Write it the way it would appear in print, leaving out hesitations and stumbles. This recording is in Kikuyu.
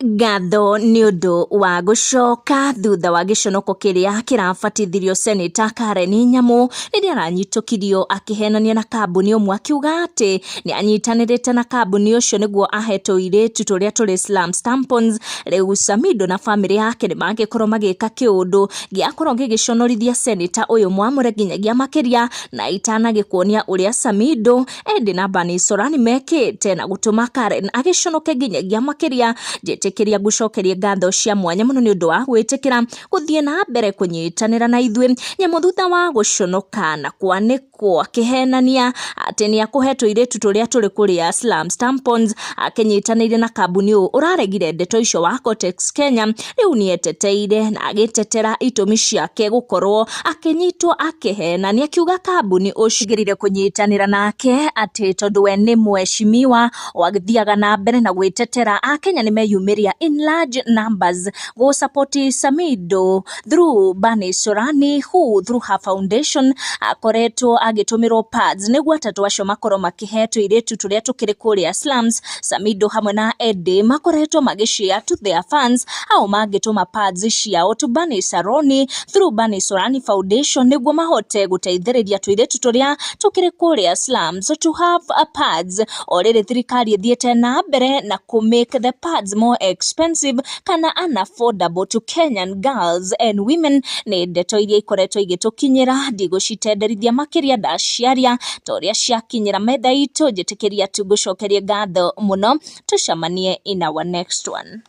Ngatho nĩ ũndũ wa gũcoka thutha wa gĩconoko kĩrĩa kĩrabatithirio Seneta Karen Nyamu rĩrĩa aranyitũkirio akĩhenania na kambuni ũmwe akiuga atĩ nĩ anyitanĩrĩte na kambuni ũcio nĩguo ahe tũirĩtu tũrĩa tũrĩ slums tampons. Rĩu Samido na bamĩrĩ yake nĩ mangĩkorwo magĩka kĩũndũ gĩakorwo gĩgĩconorithia seneta ũyũ mwamũre nginyagia makĩria na itanagĩkuonia ũrĩa Samido Eddie na Bernice Sorani mekĩte na gũtũma Karen agĩconoke nginyagia makĩria. Njĩtĩkĩria ngũcokerie ngatho cia mwanya mũno nĩ ũndũ wa gwĩtĩkĩra gũthiĩ na mbere kũnyitanĩra na ithuĩ. Nyamũ thutha wa gũconoka na kwanĩkwo akĩhenania atĩ nĩ akũhe tũirĩtu tũrĩa tũrĩ kũrĩa slums tampons akĩnyitanĩire na kambuni ũyũ ũraregire ndeto icio wa Kotex Kenya, rĩu nĩ eteteire na agĩtetera itũmi ciake gũkorwo akĩnyitwo akĩhenania akiuga kambuni ũcio agĩrĩire kũnyitanĩra nake atĩ tondũ we nĩ mheshimiwa wagĩthiaga na mbere na gwĩtetera akenya nĩ meyumĩria in large numbers gũ support Samido through Bernice Sorani who through her foundation akoretwo agĩtũmĩrwo pads nĩguo atatũ acio makorwo makĩhe tũirĩtu tũrĩa tũkĩrĩ kũrĩa slums. Samido hamwe na Eddie makoretwo magĩshare to their fans au mangĩtũma pads ciao to Bernice Saroni through Bernice Sorani Foundation nĩguo mahote gũteithĩrĩria tũirĩtu tũrĩa tũkĩrĩ kũrĩa slums to have a pads. O rĩrĩ thirikari ĩthiĩte na mbere na kũ make the pads more expensive kana unaffordable to Kenyan girls and women. Nĩ ndeto iria ikoretwo igĩtũkinyĩra, ndigũcitenderithia makĩria, ndaciaria ta ũrĩa ciakinyĩra metha itũ. Njĩtĩkĩria tu ngũcokerie ngatho mũno, tũcemanie in our next one.